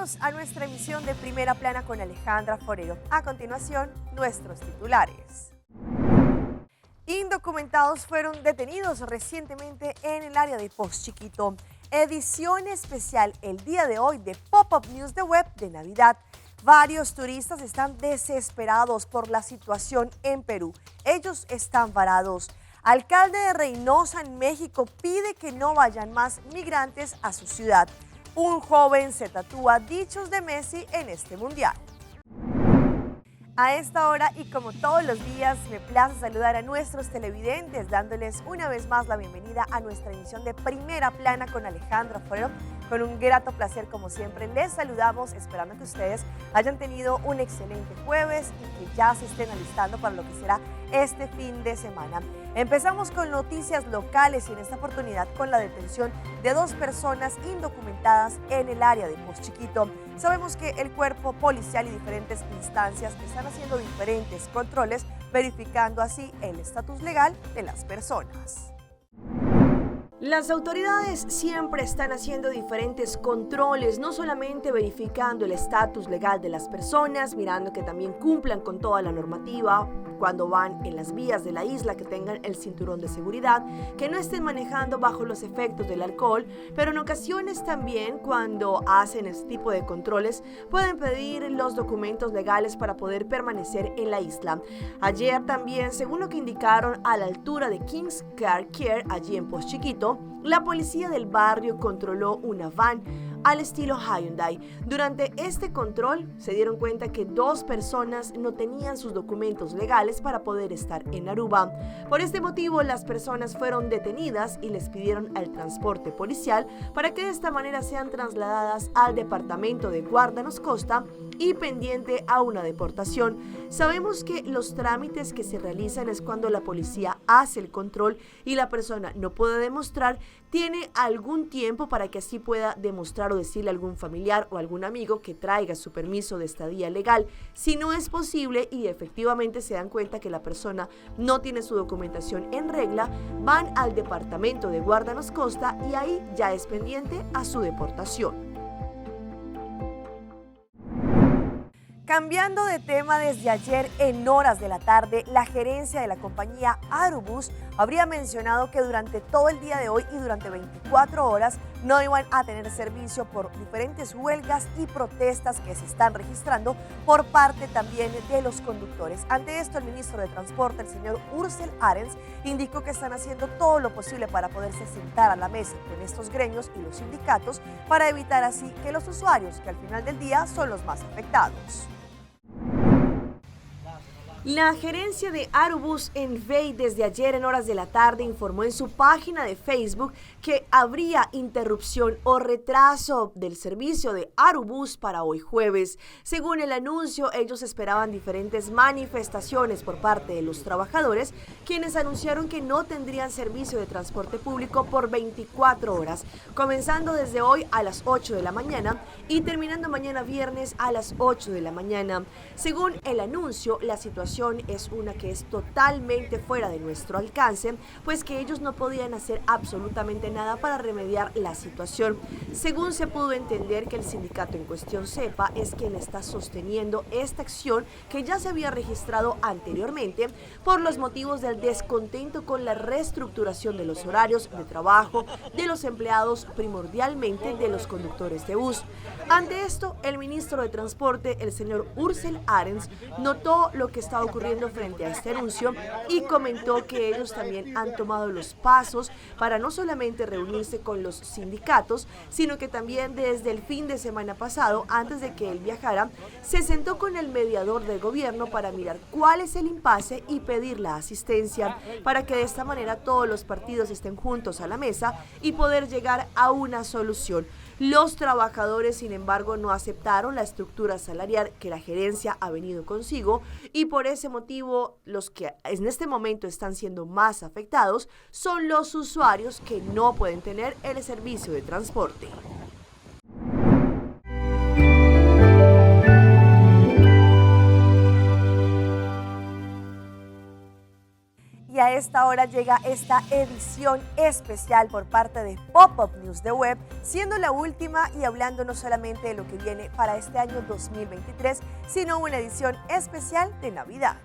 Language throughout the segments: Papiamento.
Bienvenidos a nuestra emisión de Primera Plana con Alejandra Forero. A continuación, nuestros titulares. Indocumentados fueron detenidos recientemente en el área de Pos Chiquito. Edición especial el día de hoy de Pop-Up News de Web de Navidad. Varios turistas están desesperados por la situación en Perú. Ellos están varados. Alcalde de Reynosa en México pide que no vayan más migrantes a su ciudad. Un joven se tatúa dichos de Messi en este mundial. A esta hora y como todos los días, me place saludar a nuestros televidentes, dándoles una vez más la bienvenida a nuestra emisión de Primera Plana con Alejandra Forero. Con un grato placer, como siempre, les saludamos, esperando que ustedes hayan tenido un excelente jueves y que ya se estén alistando para lo que será este fin de semana. Empezamos con noticias locales y en esta oportunidad con la detención de dos personas indocumentadas en el área de Pos Chiquito. Sabemos que el cuerpo policial y diferentes instancias están haciendo diferentes controles, verificando así el estatus legal de las personas. Las autoridades siempre están haciendo diferentes controles, no solamente verificando el estatus legal de las personas, mirando que también cumplan con toda la normativa cuando van en las vías de la isla, que tengan el cinturón de seguridad, que no estén manejando bajo los efectos del alcohol, pero en ocasiones también cuando hacen este tipo de controles pueden pedir los documentos legales para poder permanecer en la isla. Ayer también, según lo que indicaron a la altura de King's Car Care, allí en Pos Chiquito, la policía del barrio controló una van al estilo Hyundai. Durante este control se dieron cuenta que dos personas no tenían sus documentos legales para poder estar en Aruba. Por este motivo, las personas fueron detenidas y les pidieron al transporte policial para que de esta manera sean trasladadas al departamento de Guárdanos Costa y pendiente a una deportación. Sabemos que los trámites que se realizan es cuando la policía hace el control y la persona no puede demostrar, tiene algún tiempo para que así pueda demostrar o decirle a algún familiar o algún amigo que traiga su permiso de estadía legal. Si no es posible y efectivamente se dan cuenta que la persona no tiene su documentación en regla, van al departamento de Guárdanos Costa y ahí ya es pendiente a su deportación. Cambiando de tema, desde ayer en horas de la tarde, la gerencia de la compañía Arubus habría mencionado que durante todo el día de hoy y durante 24 horas no iban a tener servicio por diferentes huelgas y protestas que se están registrando por parte también de los conductores. Ante esto, el ministro de Transporte, el señor Ursel Arens, indicó que están haciendo todo lo posible para poderse sentar a la mesa con estos gremios y los sindicatos para evitar así que los usuarios, que al final del día son los más afectados. La gerencia de Arubus en Vey desde ayer en horas de la tarde informó en su página de Facebook que habría interrupción o retraso del servicio de Arubus para hoy jueves. Según el anuncio, ellos esperaban diferentes manifestaciones por parte de los trabajadores, quienes anunciaron que no tendrían servicio de transporte público por 24 horas, comenzando desde hoy a las 8 de la mañana y terminando mañana viernes a las 8 de la mañana. Según el anuncio, la situación es una que es totalmente fuera de nuestro alcance, pues que ellos no podían hacer absolutamente nada para remediar la situación. Según se pudo entender que el sindicato en cuestión SEPA es quien está sosteniendo esta acción que ya se había registrado anteriormente por los motivos del descontento con la reestructuración de los horarios de trabajo de los empleados, primordialmente de los conductores de bus. Ante esto, el ministro de Transporte, el señor Ursel Arens, notó lo que estaba ocurriendo frente a este anuncio y comentó que ellos también han tomado los pasos para no solamente reunirse con los sindicatos, sino que también desde el fin de semana pasado, antes de que él viajara, se sentó con el mediador del gobierno para mirar cuál es el impasse y pedir la asistencia, para que de esta manera todos los partidos estén juntos a la mesa y poder llegar a una solución. Los trabajadores, sin embargo, no aceptaron la estructura salarial que la gerencia ha venido consigo y por ese motivo los que en este momento están siendo más afectados son los usuarios que no pueden tener el servicio de transporte. Y Y a esta hora llega esta edición especial por parte de Pop-Up News de Web, siendo la última y hablando no solamente de lo que viene para este año 2023, sino una edición especial de Navidad.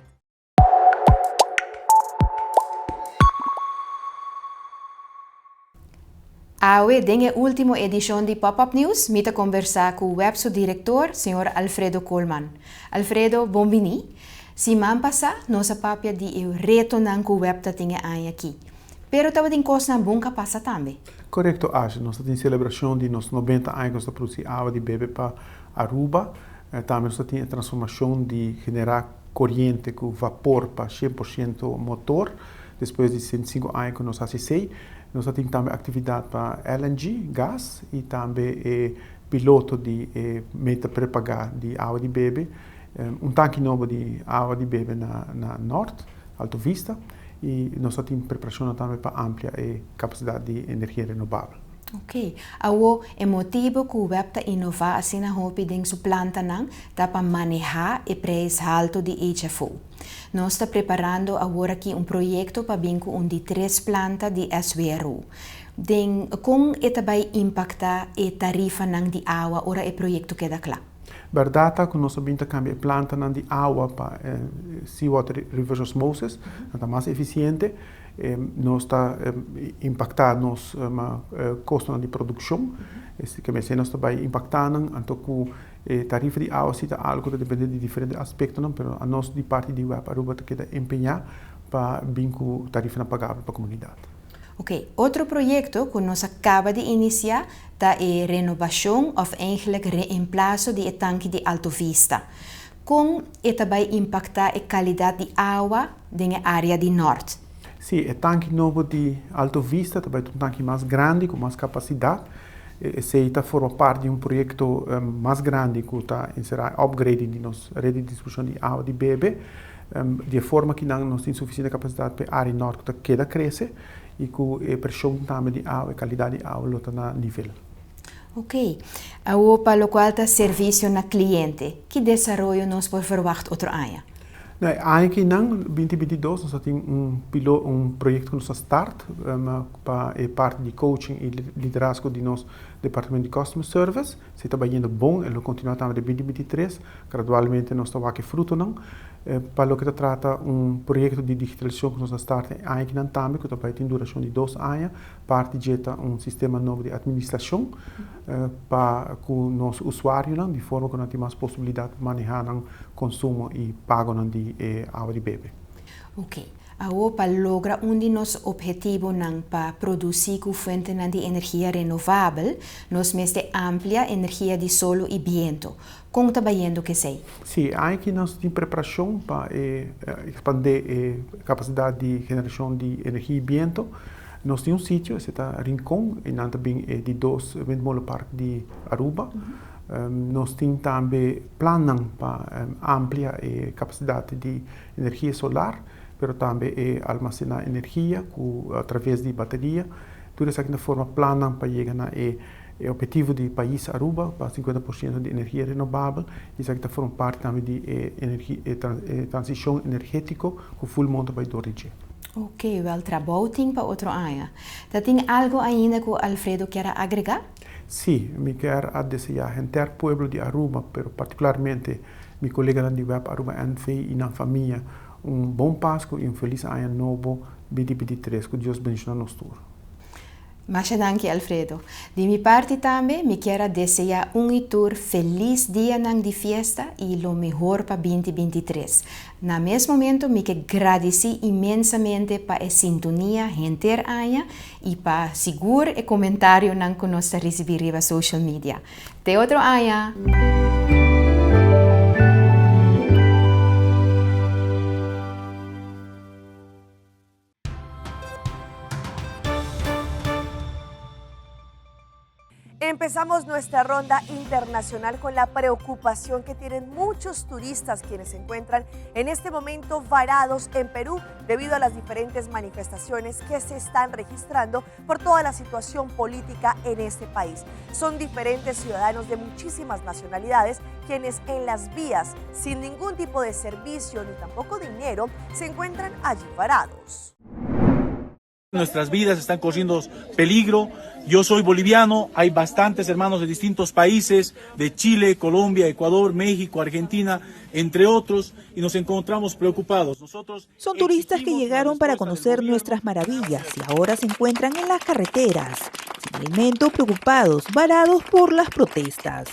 Awe den e ultimo edishon di Pop Up News mi ta kombersá ku web su direktor, señor Alfredo Koolman. Alfredo, bon biní. Siman pasá nos a papia di e retonan ku web ta tin e aña akí. Pero tabatin kosnan bon ka pasa tambe. Korekto, Asha. Nos ta tin selebrashon di nos nobenta aña ku nos ta produsí awa di bebe pa Aruba. Tambe nos ta tin e transformashon di generá koriente ku vapor pa 100% motor. Despues di 105 aña ku nos hasi esei, nos a tin tambe aktividat pa LNG, gas, i tambe e piloto di e meta prepagá di awa di bebe, un tanki nobo di awa di bebe na na Nort, Alto Vista, i nos a tin preparashonnan tambe pa amplia e kapasidat di energia renobabel. Ok. Awo, e motibu ku web ta inová asina hopi den su plantanan ta pa manehá e preis haltu di HFO. Nos ta preparando awor aki un proyekto pa bin ku un di tres planta di SWRO. Den kon e ta bai impaktá e tarifanan di awa ora e proyekto keda kla? Bèrdat ta ku nos a bin ta kambia e plantanan di awa pa seawater reverse osmosis, nan ta mas efisiente. Nos ta impaktá nos kostonan di produkshon, esei ke nos ta bai impaktá nan anto ku E tarifa di awa si ta algo ku ta depende di diferente aspektonan, pero anos di parti di web Aruba ta keda empeñá pa bin ku tarifanan pagabel pa komunidat. Oké, otro proyekto ku nos a kaba di inisiá ta e renobashon òf eigentlik reemplaso di e tanki di Alto Vista. Kon e ta bai impaktá e kalidat di awa den e área di nòrt? Sí, e tanki nobo di Alto Vista ta bai ta un tanki mas grandi ku mas kapasidat. Esei ta forma parti di un proyekto mas grandi ku ta enserá e upgrading di nos red di distribushon di awa di bebe. Di e forma kinan nos tin sufisiente kapasidat pa e área nòrt ku ta keda krese i ku e preshon tambe di awa, e kalidat di awa lo ta na nivel. Oké. Awor pa lokual ta servisio na kliente, ki desaroyo nos por verwagt otro aña? Na e aña kinan, binti 22, nos a tin un pilo, un proyekto ku nos a start pa e parti di coaching i liderazgo di nos departamento di customer service. Si ta bayendo bon, e lo kontinuá tambe den 2023. Gradualmente nos ta wak e frutonan. Pa loke ta trata un proyekto di digitalisashon ku nos a start e aña kinan tambe, ku ta bai tin durashon di dos aña. Parti dje ta un sistema nobo di administrashon pa ku nos usuarionan, di forma ku nan tin mas posibilidat pa manehá nan konsumo i pagonan di e awa di bebe. Ok. Awor pa logra un di nos ophetibonan pa produsí ku fuentenan di energia renovabel, nos mester amplia energia di solo i biento. Kon ta bayendo ku esei? Sí, aki nos tin preparashon pa e ekspandé e kapasidat di generashon di energia i biento. Nos tin un sitio, esei ta Rincon, i nan ta bin e di dos windmolenpark di Aruba. Nos tin tambe plannan pa amplia e kapasidat di energia solar, pero tambe e almasená energia ku atraves di bateria. Tur esaki ta forma plannan pa yega na e ophetivo di pais Aruba pa 50% di energia renobabel i esaki ta forma parti tambe di e e transishon energétiko ku Fulmont ta bai dor di dje. Oké, wèl trabou tin pa otro aña. Ta tin algu ainda ku Alfredo kier a agregá? Sí, mi kier a deseá henter pueblo di Aruba, pero partikularmente mi koleganan di web Aruba NV i nan famia un bon Pasku i un felis aña nobo 2023. Ku Dios bendishoná nos tur. Masha danki Alfredo. Di mi parti tambe mi kier a desea un y tur felis dianan di fiesta y lo mehor pa 2023. Na mes momento mi ke gradici inmensamente pa e sintonia henter aña y pa sigur e comentarionan cu nos ta ricibi riba social media. Te otro aña! Empezamos nuestra ronda internacional con la preocupación que tienen muchos turistas quienes se encuentran en este momento varados en Perú debido a las diferentes manifestaciones que se están registrando por toda la situación política en este país. Son diferentes ciudadanos de muchísimas nacionalidades quienes en las vías, sin ningún tipo de servicio ni tampoco dinero, se encuentran allí varados. Nuestras vidas están corriendo peligro. Yo soy boliviano, hay bastantes hermanos de distintos países, de Chile, Colombia, Ecuador, México, Argentina, entre otros, y nos encontramos preocupados. Nosotros Son turistas que exigimos una llegaron para respuesta del conocer gobierno. nuestras maravillas y ahora se encuentran en las carreteras, sin alimento, preocupados, varados por las protestas.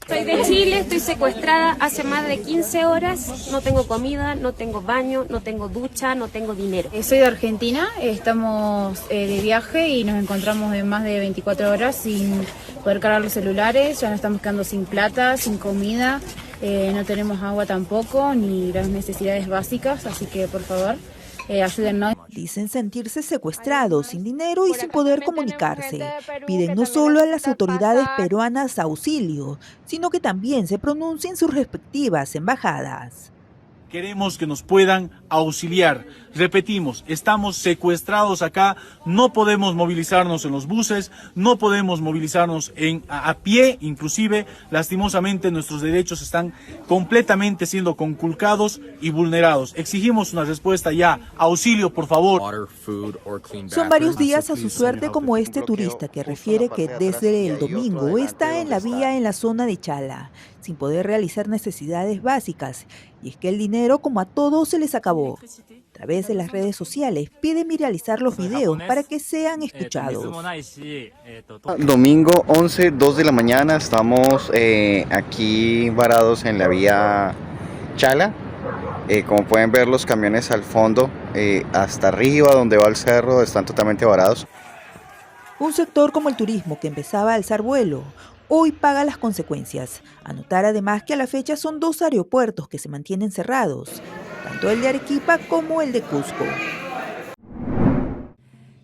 Soy de Chile, estoy secuestrada hace más de 15 horas, no tengo comida, no tengo baño, no tengo ducha, no tengo dinero. Soy de Argentina, estamos de viaje y nos encontramos en más de 24 horas sin poder cargar los celulares, ya nos estamos quedando sin plata, sin comida, no tenemos agua tampoco, ni las necesidades básicas, así que por favor, ayúdennos. Dicen sentirse secuestrados, sin dinero y sin poder comunicarse. Piden no solo a las autoridades peruanas auxilio, sino que también se pronuncien sus respectivas embajadas. Queremos que nos puedan auxiliar. Repetimos, estamos secuestrados acá, no podemos movilizarnos en los buses, no podemos movilizarnos a pie, inclusive, lastimosamente nuestros derechos están completamente siendo conculcados y vulnerados. Exigimos una respuesta ya. Auxilio, por favor. Water, food, or clean Son varios bathrooms. días a su suerte como este turista que refiere que desde el domingo está en la vía en la zona de Chala, sin poder realizar necesidades básicas. Y es que el dinero, como a todos, se les acabó. A través de las redes sociales piden viralizar los videos para que sean escuchados. Domingo 11, 2 de la mañana, estamos aquí varados en la vía Chala. Como pueden ver, los camiones al fondo, hasta arriba donde va el cerro, están totalmente varados. Un sector como el turismo, que empezaba a alzar vuelo, hoy paga las consecuencias. Anotar además que a la fecha son 2 aeropuertos que se mantienen cerrados, tanto el de Arequipa como el de Cusco.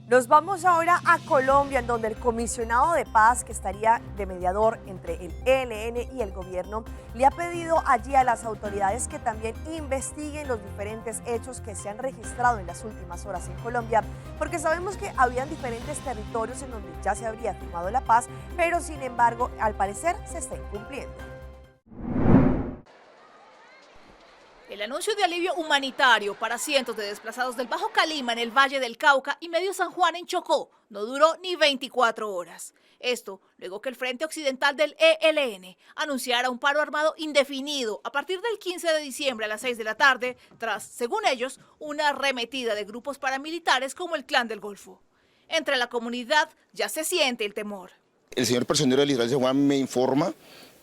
Nos vamos ahora a Colombia, en donde el comisionado de paz, que estaría de mediador entre el ELN y el gobierno, le ha pedido allí a las autoridades que también investiguen los diferentes hechos que se han registrado en las últimas horas en Colombia, porque sabemos que habían diferentes territorios en donde ya se habría firmado la paz, pero sin embargo, al parecer, se está incumpliendo. El anuncio de alivio humanitario para cientos de desplazados del Bajo Calima en el Valle del Cauca y Medio San Juan en Chocó no duró ni 24 horas. Esto luego que el Frente Occidental del ELN anunciara un paro armado indefinido a partir del 15 de diciembre a las 6 de la tarde, tras, según ellos, una arremetida de grupos paramilitares como el Clan del Golfo. Entre la comunidad ya se siente el temor. El señor personero del Litoral de San Juan me informa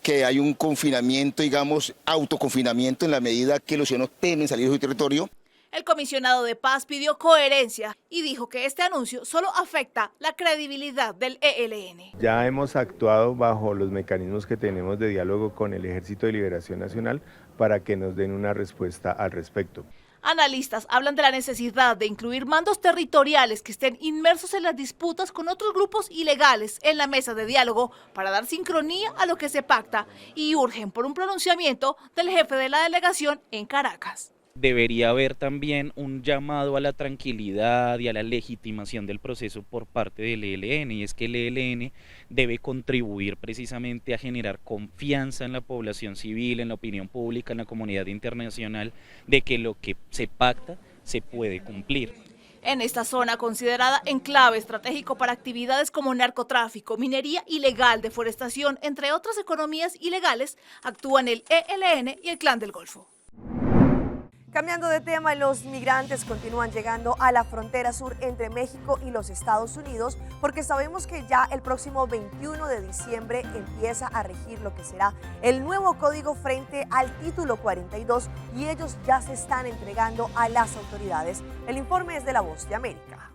que hay un confinamiento, digamos, autoconfinamiento en la medida que los ciudadanos temen salir de su territorio. El comisionado de paz pidió coherencia y dijo que este anuncio solo afecta la credibilidad del ELN. Ya hemos actuado bajo los mecanismos que tenemos de diálogo con el Ejército de Liberación Nacional para que nos den una respuesta al respecto. Analistas hablan de la necesidad de incluir mandos territoriales que estén inmersos en las disputas con otros grupos ilegales en la mesa de diálogo para dar sincronía a lo que se pacta y urgen por un pronunciamiento del jefe de la delegación en Caracas. Debería haber también un llamado a la tranquilidad y a la legitimación del proceso por parte del ELN, y es que el ELN debe contribuir precisamente a generar confianza en la población civil, en la opinión pública, en la comunidad internacional, de que lo que se pacta se puede cumplir. En esta zona considerada enclave estratégico para actividades como narcotráfico, minería ilegal, deforestación, entre otras economías ilegales, actúan el ELN y el Clan del Golfo. Cambiando de tema, los migrantes continúan llegando a la frontera sur entre México y los Estados Unidos, porque sabemos que ya el próximo 21 de diciembre empieza a regir lo que será el nuevo código frente al título 42 y ellos ya se están entregando a las autoridades. El informe es de La Voz de América.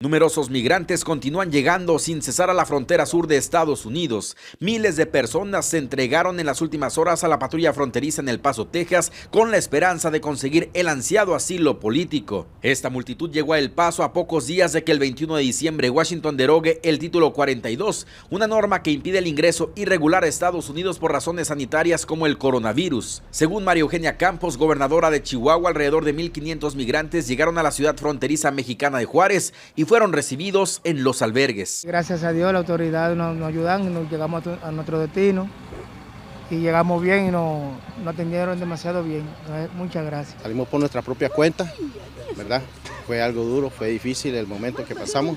Numerosos migrantes continúan llegando sin cesar a la frontera sur de Estados Unidos. Miles de personas se entregaron en las últimas horas a la patrulla fronteriza en El Paso, Texas, con la esperanza de conseguir el ansiado asilo político. Esta multitud llegó a El Paso a pocos días de que el 21 de diciembre Washington derogue el título 42, una norma que impide el ingreso irregular a Estados Unidos por razones sanitarias como el coronavirus. Según María Eugenia Campos, gobernadora de Chihuahua, alrededor de 1.500 migrantes llegaron a la ciudad fronteriza mexicana de Juárez y fueron recibidos en los albergues. Gracias a Dios la autoridad nos ayudan, nos llegamos a nuestro destino y llegamos bien y nos atendieron demasiado bien. Entonces, muchas gracias. Salimos por nuestra propia cuenta, ¿verdad? Fue algo duro, fue difícil el momento que pasamos,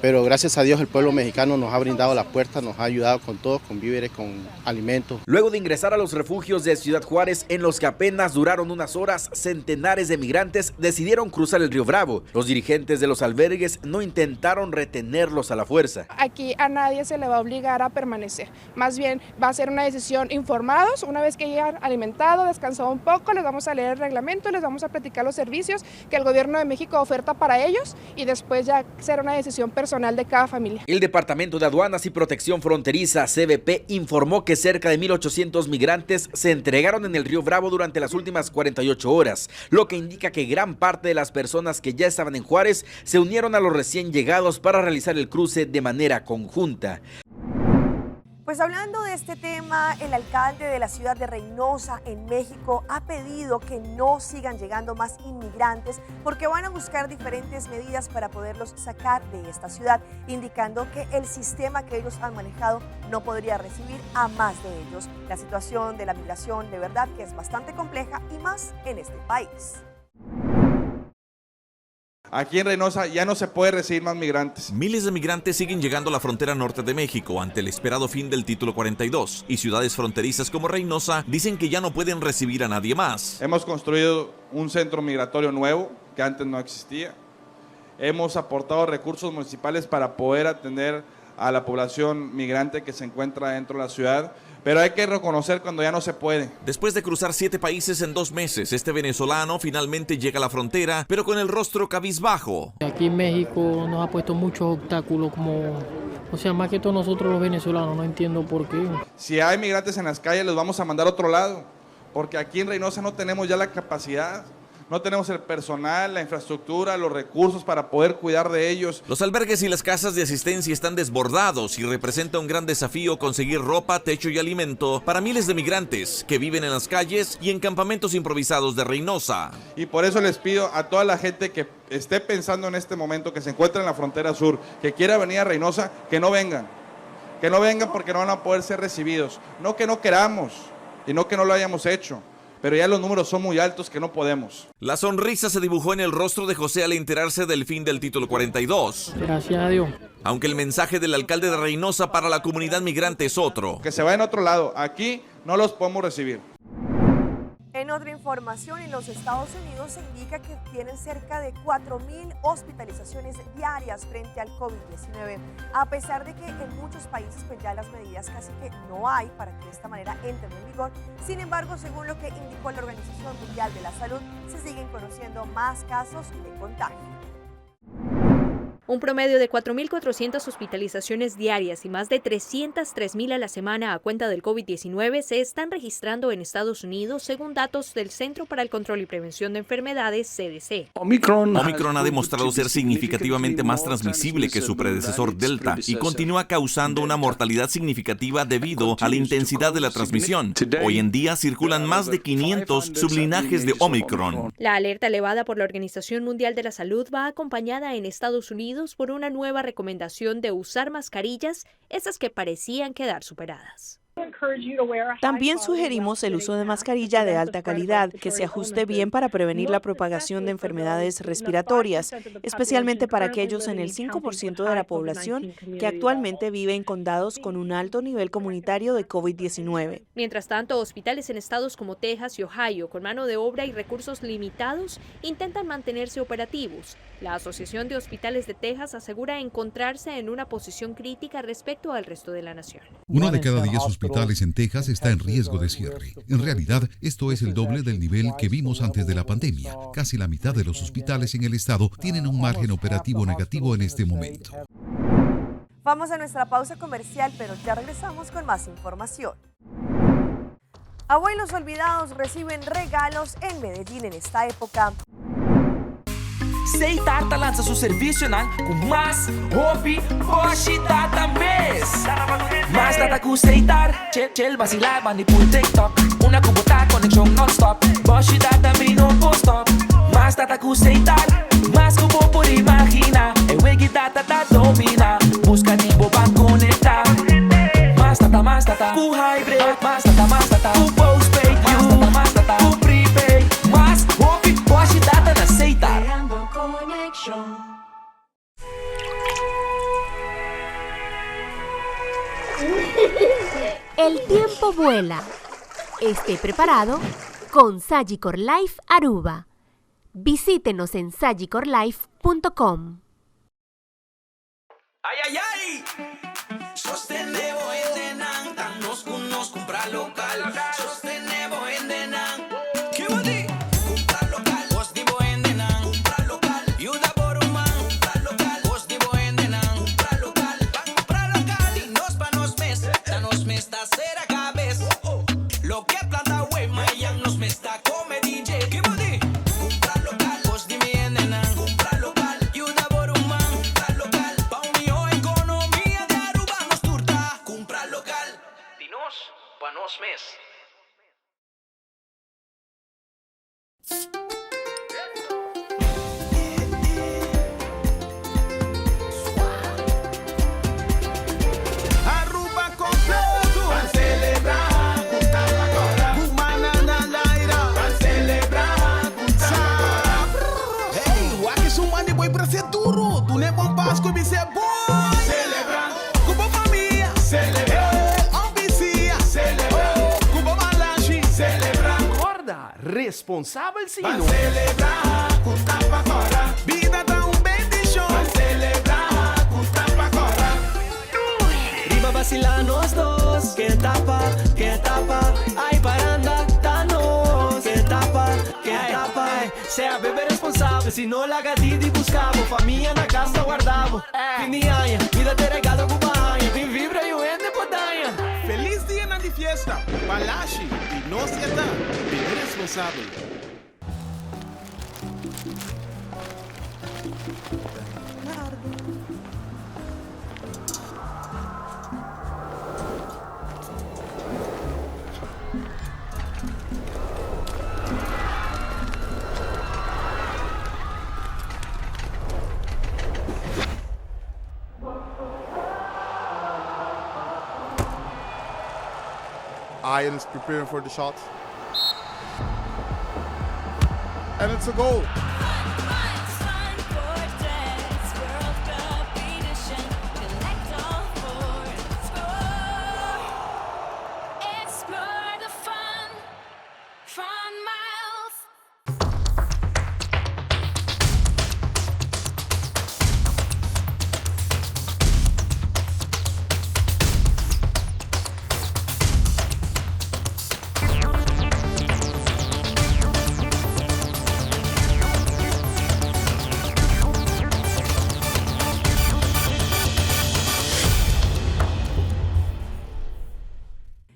pero gracias a Dios el pueblo mexicano nos ha brindado las puertas, nos ha ayudado con todo, con víveres, con alimentos. Luego de ingresar a los refugios de Ciudad Juárez, en los que apenas duraron unas horas, centenares de migrantes decidieron cruzar el río Bravo. Los dirigentes de los albergues no intentaron retenerlos a la fuerza. Aquí a nadie se le va a obligar a permanecer, más bien va a ser una decisión informados, una vez que llegan alimentado, descansado un poco, les vamos a leer el reglamento, les vamos a platicar los servicios que el gobierno de México oferta para ellos y después ya será una decisión personal de cada familia. El Departamento de Aduanas y Protección Fronteriza, CBP, informó que cerca de 1.800 migrantes se entregaron en el río Bravo durante las últimas 48 horas, lo que indica que gran parte de las personas que ya estaban en Juárez se unieron a los recién llegados para realizar el cruce de manera conjunta. Pues hablando de este tema, el alcalde de la ciudad de Reynosa, en México, ha pedido que no sigan llegando más inmigrantes porque van a buscar diferentes medidas para poderlos sacar de esta ciudad, indicando que el sistema que ellos han manejado no podría recibir a más de ellos. La situación de la migración de verdad que es bastante compleja y más en este país. Aquí en Reynosa ya no se puede recibir más migrantes. Miles de migrantes siguen llegando a la frontera norte de México ante el esperado fin del título 42 y ciudades fronterizas como Reynosa dicen que ya no pueden recibir a nadie más. Hemos construido un centro migratorio nuevo que antes no existía. Hemos aportado recursos municipales para poder atender a la población migrante que se encuentra dentro de la ciudad, pero hay que reconocer cuando ya no se puede. Después de cruzar 7 países en 2 meses, este venezolano finalmente llega a la frontera, pero con el rostro cabizbajo. Aquí en México nos ha puesto muchos obstáculos, más que todos nosotros los venezolanos, no entiendo por qué. Si hay migrantes en las calles, los vamos a mandar a otro lado, porque aquí en Reynosa no tenemos ya la capacidad. No tenemos el personal, la infraestructura, los recursos para poder cuidar de ellos. Los albergues y las casas de asistencia están desbordados y representa un gran desafío conseguir ropa, techo y alimento para miles de migrantes que viven en las calles y en campamentos improvisados de Reynosa. Y por eso les pido a toda la gente que esté pensando en este momento, que se encuentra en la frontera sur, que quiera venir a Reynosa, que no vengan. Que no vengan porque no van a poder ser recibidos. No que no queramos y no que no lo hayamos hecho, pero ya los números son muy altos que no podemos. La sonrisa se dibujó en el rostro de José al enterarse del fin del título 42. Gracias a Dios. Aunque el mensaje del alcalde de Reynosa para la comunidad migrante es otro. Que se vayan a otro lado, aquí no los podemos recibir. En otra información, en los Estados Unidos se indica que tienen cerca de 4.000 hospitalizaciones diarias frente al COVID-19, a pesar de que en muchos países ya las medidas casi que no hay para que de esta manera entren en vigor. Sin embargo, según lo que indicó la Organización Mundial de la Salud, se siguen conociendo más casos de contagio. Un promedio de 4.400 hospitalizaciones diarias y más de 303.000 a la semana a cuenta del COVID-19 se están registrando en Estados Unidos, según datos del Centro para el Control y Prevención de Enfermedades, CDC. Omicron ha demostrado ser significativamente más transmisible que su predecesor Delta y continúa causando una mortalidad significativa debido a la intensidad de la transmisión. Hoy en día circulan más de 500 sublinajes de Omicron. La alerta elevada por la Organización Mundial de la Salud va acompañada en Estados Unidos por una nueva recomendación de usar mascarillas, esas que parecían quedar superadas. También sugerimos el uso de mascarilla de alta calidad, que se ajuste bien para prevenir la propagación de enfermedades respiratorias, especialmente para aquellos en el 5% de la población que actualmente vive en condados con un alto nivel comunitario de COVID-19. Mientras tanto, hospitales en estados como Texas y Ohio, con mano de obra y recursos limitados, intentan mantenerse operativos. La Asociación de Hospitales de Texas asegura encontrarse en una posición crítica respecto al resto de la nación. 1 de cada 10 hospitales en Texas está en riesgo de cierre. En realidad, esto es el doble del nivel que vimos antes de la pandemia. Casi la mitad de los hospitales en el estado tienen un margen operativo negativo en este momento. Vamos a nuestra pausa comercial, pero ya regresamos con más información. Abuelos olvidados reciben regalos en Medellín en esta época. Setar ta lansa su servicionan ku mas hopi boshi data mes. Mas data ku Setar, chill chill vacilar manipul TikTok. Una ku bo ta konekshon non-stop. Boshi data mi no por stop. Mas data ku Setar, mas ku bo por imagina. E wegi data ta domina. Buska di bo ban konektá. Mas data, mas data ku hybrid. Mas data, mas data ku postpaid. Mas data, mas data ku prepaid. Mas hopi boshi data na Setar. El tiempo vuela. Esté preparado con Sagicor Life Aruba. Visítenos en sagicorlife.com. Ay ay ay! Sostené bo hendenan, ta nos ku nos kumpra lokal. Sostené bo hendenan. Ki bo di? Kumpra lokal. Kos di bo hendenan. Kumpra lokal. Yuda bo ruman. Kumpra lokal. Kos di bo hendenan. Kumpra lokal. Ban kumpra lokal. Di nos pa nos mes. Ta nos mes ta sera kabes. Loke planta wey mayan nos mes ta kome DJ. Ki bo di? Kumpra lokal. Kos di mi hendenan. Kumpra lokal. Yuda bo ruman. Kumpra lokal. Pa un mihó ekonomia di Aruba nos tur ta kumpra lokal. Di nos pa nos mes. Aruba completo. Ban celebra cu Tapacora. Cu mannan na laira. Ban celebra cu Tapacora. Hey, wak esun man di boy brase duro. Dune bon pascu y bis'é boy. Celebra cu bo famia. Celebra. Hey, un bisia. Celebra. Oh, cu bo balashi. Celebra. Corda, responsabel si Ban no. celebra cu Tapacora. Bida ta un bendicion. Ban celebra cu Tapacora. Riba vacila nos dos. Ke tapa, ke tapa. Ay paranda ta nos. Ke tapa, ke tapa. Sea bebe responsabel, si no laga Didi busca bo. Famia na cas ta warda bo. Fin di aña, bida t'e regalo cu bo a haña. Tin vibra y un hende por daña. Feliz dianan di fiesta, Balashi di nos e ta, bebe responsabel. Ian is preparing for the shot. And it's a goal.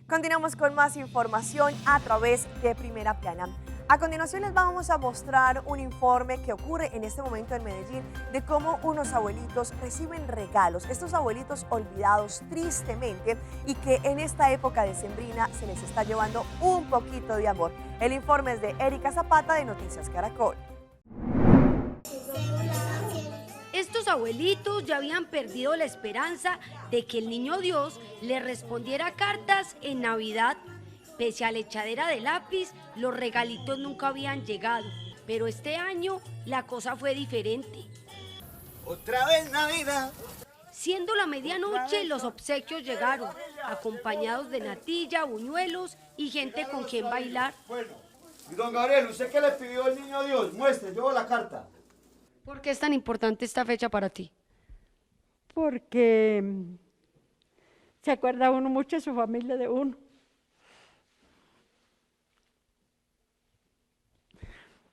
Continuamos con más información a través de Primera Plana. A continuación les vamos a mostrar un informe que ocurre en este momento en Medellín de cómo unos abuelitos reciben regalos, estos abuelitos olvidados tristemente y que en esta época decembrina se les está llevando un poquito de amor. El informe es de Erika Zapata de Noticias Caracol. Estos abuelitos ya habían perdido la esperanza de que el niño Dios le respondiera cartas en Navidad. Pese a la echadera de lápiz, los regalitos nunca habían llegado. Pero este año la cosa fue diferente. Otra vez Navidad. Siendo la medianoche, los obsequios llegaron, acompañados de natilla, buñuelos y gente con quien bailar. Bueno, y don Gabriel, ¿usted qué le pidió al niño Dios? Muestre, llevo la carta. ¿Por qué es tan importante esta fecha para ti? Porque se acuerda uno mucho de su familia, de uno.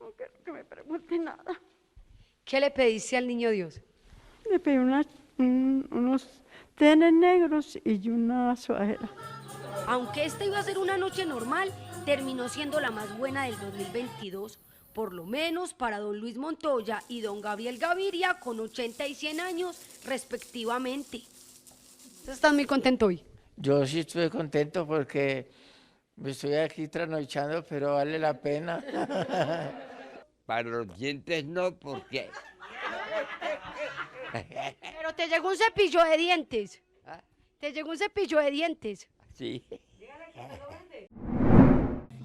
No quiero que me pregunte nada. ¿Qué le pediste al niño Dios? Le pedí unos tenis negros y una sudadera. Aunque esta iba a ser una noche normal, terminó siendo la más buena del 2022, por lo menos para don Luis Montoya y don Gabriel Gaviria, con 80 y 100 años respectivamente. ¿Estás muy contento hoy? Yo sí estoy contento porque me estoy aquí trasnochando, pero vale la pena. Para los dientes no, porque... Pero te llegó un cepillo de dientes. ¿Ah? Te llegó un cepillo de dientes. Sí.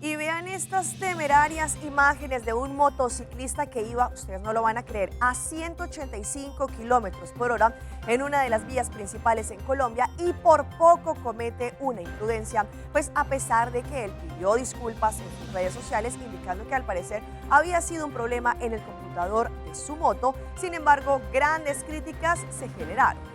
Y vean estas temerarias imágenes de un motociclista que iba, ustedes no lo van a creer, a 185 kilómetros por hora en una de las vías principales en Colombia y por poco comete una imprudencia, pues a pesar de que él pidió disculpas en sus redes sociales indicando que al parecer había sido un problema en el computador de su moto, sin embargo, grandes críticas se generaron.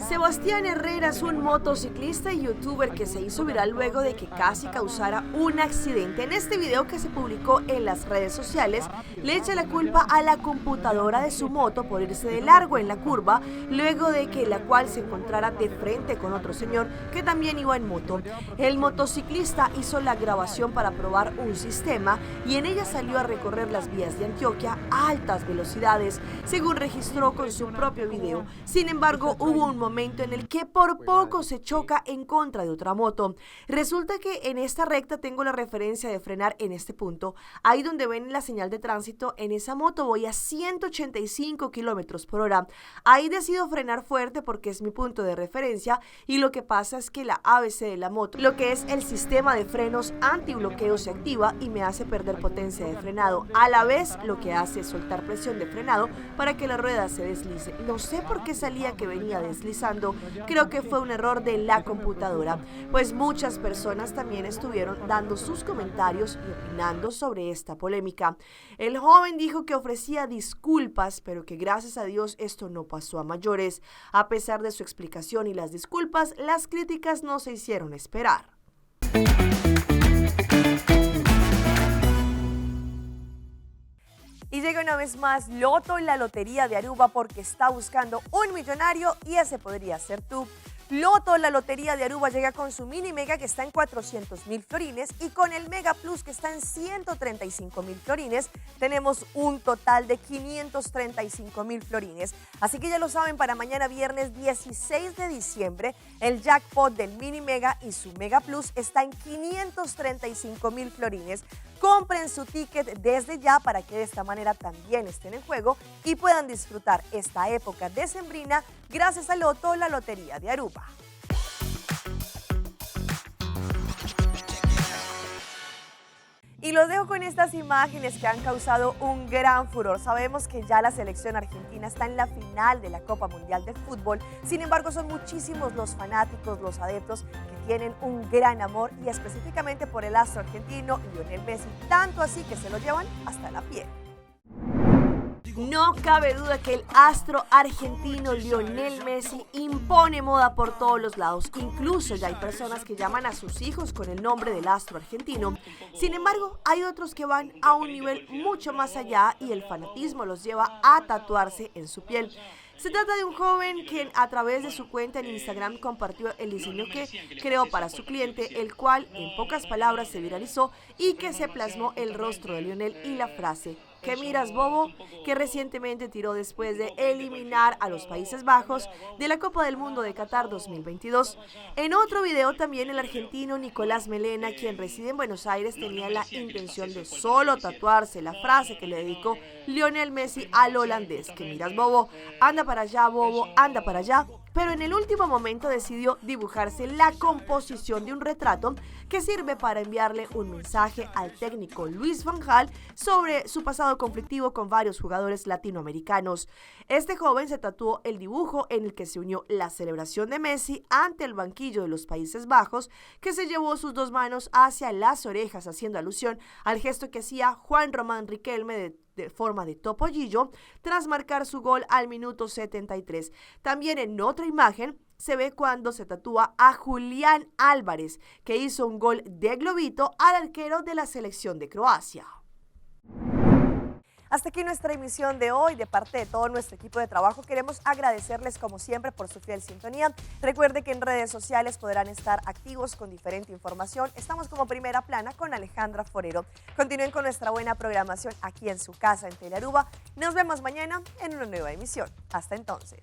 Sebastián Herrera es un motociclista y youtuber que se hizo viral luego de que casi causara un accidente. En este video que se publicó en las redes sociales, le echa la culpa a la computadora de su moto por irse de largo en la curva, luego de que la cual se encontrara de frente con otro señor que también iba en moto. El motociclista hizo la grabación para probar un sistema y en ella salió a recorrer las vías de Antioquia a altas velocidades, según registró con su propio video. Sin embargo, hubo un momento en el que por poco se choca en contra de otra moto. Resulta que en esta recta tengo la referencia de frenar en este punto. Ahí donde ven la señal de tránsito, en esa moto voy a 185 kilómetros por hora. Ahí decido frenar fuerte porque es mi punto de referencia y lo que pasa es que la ABC de la moto, lo que es el sistema de frenos antibloqueo, se activa y me hace perder potencia de frenado. A la vez, lo que hace es soltar presión de frenado para que la rueda se deslice. No sé por qué salía que venía deslizando, creo que fue un error de la computadora, pues muchas personas también estuvieron dando sus comentarios y opinando sobre esta polémica. El joven dijo que ofrecía disculpas, pero que gracias a Dios esto no pasó a mayores. A pesar de su explicación y las disculpas, las críticas no se hicieron esperar. Y llega una vez más Lotto, la Lotería de Aruba, porque está buscando un millonario y ese podría ser tú. Lotto, la Lotería de Aruba, llega con su mini mega que está en 400.000 florines y con el Mega Plus que está en 135.000 florines. Tenemos un total de 535.000 florines. Así que ya lo saben, para mañana viernes 16 de diciembre, el jackpot del mini mega y su Mega Plus está en 535.000 florines. Compren su ticket desde ya para que de esta manera también estén en juego y puedan disfrutar esta época decembrina gracias a Lotto, la Lotería de Aruba. Y los dejo con estas imágenes que han causado un gran furor. Sabemos que ya la selección argentina está en la final de la Copa Mundial de Fútbol. Sin embargo, son muchísimos los fanáticos, los adeptos que tienen un gran amor y específicamente por el astro argentino Lionel Messi, tanto así que se lo llevan hasta la piel. No cabe duda que el astro argentino Lionel Messi impone moda por todos los lados. Incluso ya hay personas que llaman a sus hijos con el nombre del astro argentino. Sin embargo, hay otros que van a un nivel mucho más allá y el fanatismo los lleva a tatuarse en su piel. Se trata de un joven quien a través de su cuenta en Instagram compartió el diseño que creó para su cliente, el cual en pocas palabras se viralizó y que se plasmó el rostro de Lionel y la frase ¿Qué miras, bobo?, que recientemente tiró después de eliminar a los Países Bajos de la Copa del Mundo de Qatar 2022. En otro video también el argentino Nicolás Melena, quien reside en Buenos Aires, tenía la intención de solo tatuarse la frase que le dedicó Lionel Messi al holandés: ¿Qué miras, bobo? Anda para allá, bobo, anda para allá. Pero en el último momento decidió dibujarse la composición de un retrato que sirve para enviarle un mensaje al técnico Luis van Gaal sobre su pasado conflictivo con varios jugadores latinoamericanos. Este joven se tatuó el dibujo en el que se unió la celebración de Messi ante el banquillo de los Países Bajos, que se llevó sus dos manos hacia las orejas, haciendo alusión al gesto que hacía Juan Román Riquelme de forma de topollillo tras marcar su gol al minuto 73. También en otra imagen se ve cuando se tatúa a Julián Álvarez, que hizo un gol de globito al arquero de la selección de Croacia. Hasta aquí nuestra emisión de hoy. De parte de todo nuestro equipo de trabajo, queremos agradecerles como siempre por su fiel sintonía. Recuerde que en redes sociales podrán estar activos con diferente información. Estamos como Primera Plana con Alejandra Forero. Continúen con nuestra buena programación aquí en su casa en Telearuba. Nos vemos mañana en una nueva emisión. Hasta entonces.